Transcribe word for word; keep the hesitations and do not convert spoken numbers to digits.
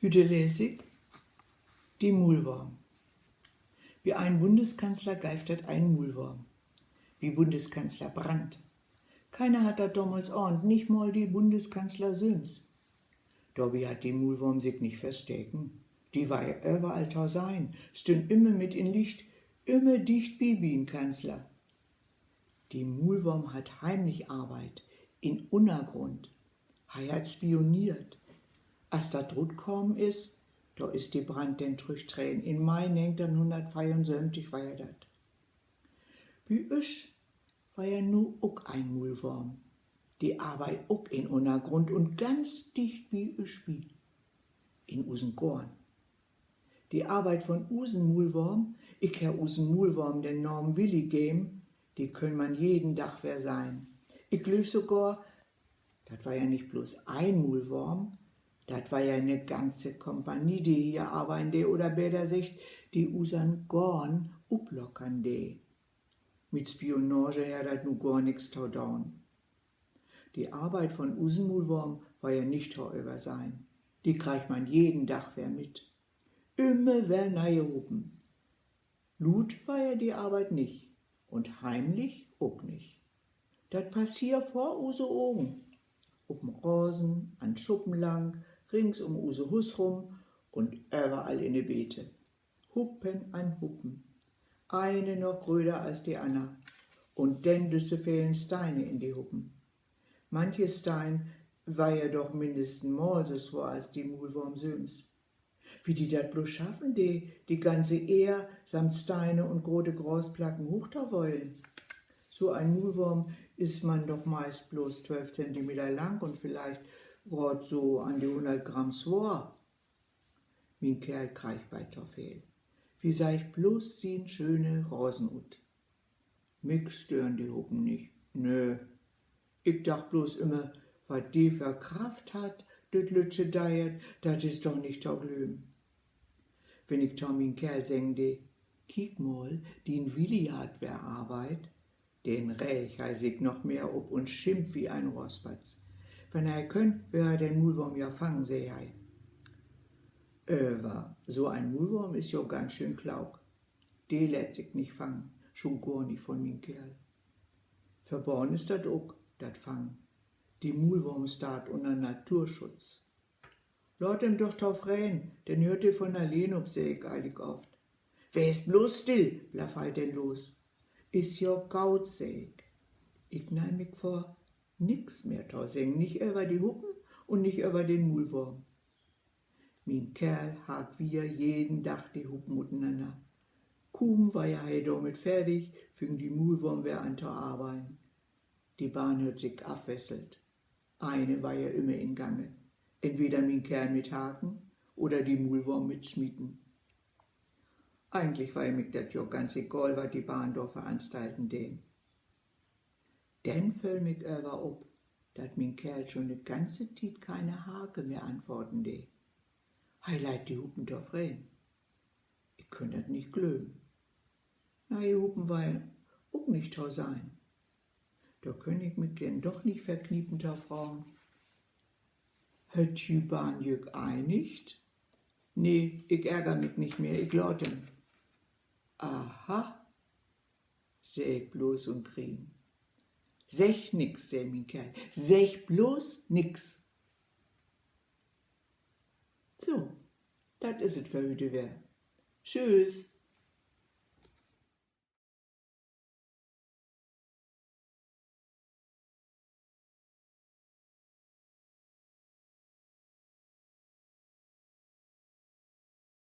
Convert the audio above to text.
Hüte lees ik: De Muulworm. Bi einen Bundeskanzler geif dat einen Muulworm. Bi Bundeskanzler Brandt. Keiner hatt dat domals ahnt, nich mal de Bundeskanzler sülms. Dorbi hatt de Muulworm sik nich versteken. De weer överall to sehn, stünn ümmer mit in Licht, ümmer dicht bi, bi'n Kanzler. De Muulworm hatt heimlich arbeidt, in Unnergrund. He hatt spioneert. As dat rutkamen is, dor is de Brandt denn trüchtreden. In Mai negenteihnhunnertveerunsöventig weer dat. Bi üsch weer ja nu ok en Muulworm. De arbeidt ok in Unnergrund un ganz dicht bi üsch bi, in usen Goorn. De Arbeit von usen Muulworm, ik herr usen Muulworm den Naam Willi geven, de köön man jeden Dag weer sehn. Ik glööv sogor, dat weer ja nich blots en Muulworm, dat weer ja 'ne ganze Kompanie, de hier arbeiden dee, oder beter seggt, de usen Goorn uplockern dee. Mit Spionage herr dat nu gor nix to doon. De Arbeit von usen Muulworm weer ja nich to översehn. De kreeg man jeden Dag weer mit. Ümmer weer ne'e Hupen. Luut weer ja de Arbeit nich un heimlich ok nich. Dat passeer vör use Ogen. Op 'n Rasen, an Schuppen lang, rings üm use Huus rum un överall in de Beete. Hupen an Hupen. Eine noch gröter as de anner. Un denn düsse velen Steine in de Hupen. Manche Stein weer ja doch minnesten mal so swoor as de Muulworm sülms. Wie de dat blots schaffen dee, de ganze Eer samt Steine un grote Grasplacken hooch to wöhlen. So en Muulworm is man doch meist blots twölf Zentimeter lang un villicht graad so an de hunnert Gramm swoor. Mien Keerl kreeg beid to veel. Wi seeg blots sien schöne Rasen ut. Mik stören de Hupen nich, nee. Ik dach blots ümmer, wat de för Kraft hatt, düt lüttje Deert, dat is doch nich to glöven. Wenn ik to mien Keerl seggen dee: Kiek mal, dien Willi hatt weer Arbeit, denn reeg he sik noch mehr op un schimp wie en Rohrspatz. Wenn he köön, wöör he den Muulworm ja fangen, see he. Över so en Muulworm is jo ganz schöön klauk. De lett sik nich fangen, schon gor nich von mien Keerl. Verbaden is dat ok, dat Fangen. De Muulworm steiht unner Naturschutz. Laat em doch tofreden, denn höört he von alleen op, see ik eilig oft. Wees blots still, blaff he denn los. Is jo goot, see ik. Ik nehm mik vör, nix mehr to seggen, nich över de Hupen un nich över den Muulworm. Mien Keerl haak wier jeden Dag de Hupen utenanner. Kuum weer he dormit fertig, füng de Muulworm weer an to arbeiden. De Bahn hett sik afwesselt. Eine weer ja ümmer in Gange. Entweder mien Keerl mit Haken oder de Muulworm mit Smieten. Egentlich weer mik dat jo ganz egal, wat de Bahn dor veranstalten deen. Denn föll mik över op, dat mien Keerl schon de ganze Tiet keine Hake mehr anfaten dee. He leit de Hupen tofreden. Ik könn dat nich glöven. Ne'e Hupen weren ok nich to sehn. Dor könn ik mik denn doch nich verkniepen to fragen: Hett ji beiden jük einigt? Nee, ik ärger mik nich mehr, ik laat em. Aha, see ik blots un grien. Segg nix, see mien Keerl, segg blots nix. So, dat is et för hüte weer. Tschüss.